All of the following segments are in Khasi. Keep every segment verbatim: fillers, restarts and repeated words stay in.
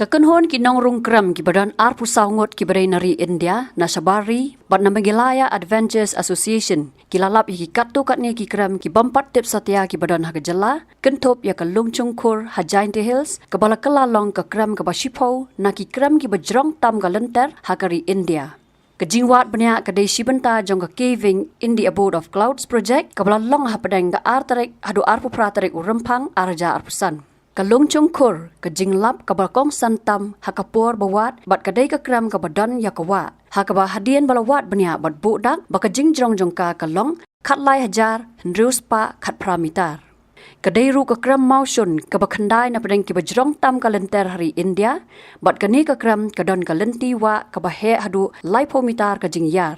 Ka kynhun ki nongrung krem kiba don arphew saw ngut kiba dei na ri India, na shabar ri, bad na Meghalaya Adventures Association, ki la lap ïa ki katto katne ki krem ki bym pat tip satia kiba don ha ka jylla, kynthup ïa ka Lungchung Khur ha Jaintia Hills, kaba la kylla long ka krem kaba shiphew na ki krem kiba jrong tam ka lynter ha ka ri India. Ka jingwad bniah ka dei shi bynta jong ka Caving in the Abode of Clouds project, kaba la long hapdeng ka ar tarik haduh arphew phra tarik u Rymphang ar hajar arphew san. Ka Lungchung Khur, ka jinglap kaba kongsan tam ha ka por ba wad, bad ka dei ka krem kaba don ïa ka wah, ha kaba hadien ba la wad bniah bad buh dak, ba ka jingjrong jong ka ka long khatlai hajar hynriew spah khatphra mitar. Ka dei ruh ka krem mawshun kaba khyndai na pdeng kiba jrong tam ka lynter ha ri India, bad kane ka krem ka don ka lynti wah kaba heh haduh laiphew mitar ka jingïar.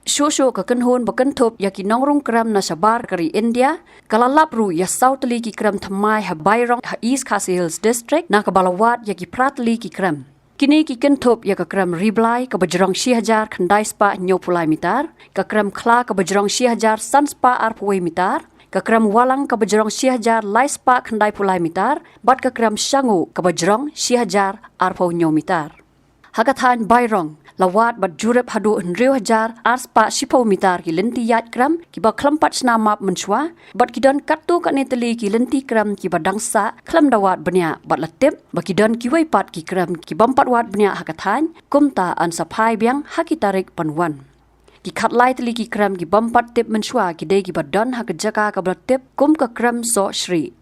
Shuh shuh ka kynhun ba kynthup ïa ki nongrung krem na shabar ka ri India, ka la lap ruh ïa saw tylli ki krem thymmai ha Bairong ha East Khasi Hills District, na kaba la wad ïa ki phra tylli ki krem. Kine ki kynthup ïa ka krem Riblai kaba jrong shi hajar khyndai spah hynñiewphew lai mitar, ka krem Khla kaba jrong shi hajar san spah arphew wei mitar, ka krem Walang kaba jrong shi hajar lai spah khyndaiphew lai mitar, bad ka krem Shangu kaba jrong shi hajar arphew hynñiew mitar. Ha ka thaiñ Bairong, la wad bad jurip haduh hynriew hajar ar spah shiphew mitar ki lynti ïaid krem kiba khlem pat shna map mynshuwa, bad ki don katto katne tylli ki lynti krem kiba dang sah khlem da wad bniah, bad la tip ba ki don kiwei pat ki krem ki bym pat wad bniah ha ka thaiñ, kumta yn sa phai biang ha ki tarik ban wan. Ki khatlai tylli ki krem ki bym pat tip mynshuwa ki dei kiba don ha ka jaka kaba la tip kum ka krem Soh Shri.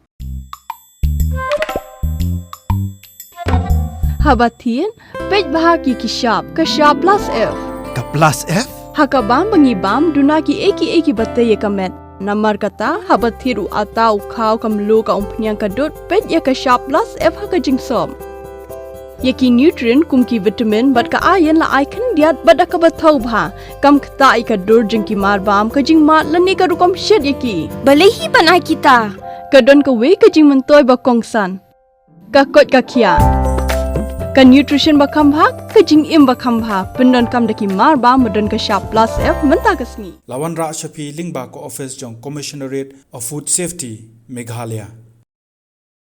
Haba thied, peit bha ki ki shap, ka shap plus F. Ka plus F? Ha ka bam ba ngi bam, duna ki ei ki ei kiba tei ïa ka met. Namar kata, haba thied u atta, u khaw, ka mluh, ka umphniang, ka dud, peit ïa ka shap plus F ha ka jingsop. Ïa ki nutrient kum ki vitamin bad ka iron la ai khyndiat bad da kaba thaw bha. Kam ktah ïa ka dur jong ki mar bam, ka jingmad lane ka rukom shet ïa ki. Balei hi ban ai kita? Ka don kawei ka jingmyntoi ba kongsan. Ka koit ka khiah. Ka nutrition ba kham bha, ka jingim ba kham bha. Pyndonkam da ki mar bam ba don ka shap plus F mynta ka sngi. La wanrah sha phi lyngba ka office jong Commissionerate of Food Safety, Meghalaya.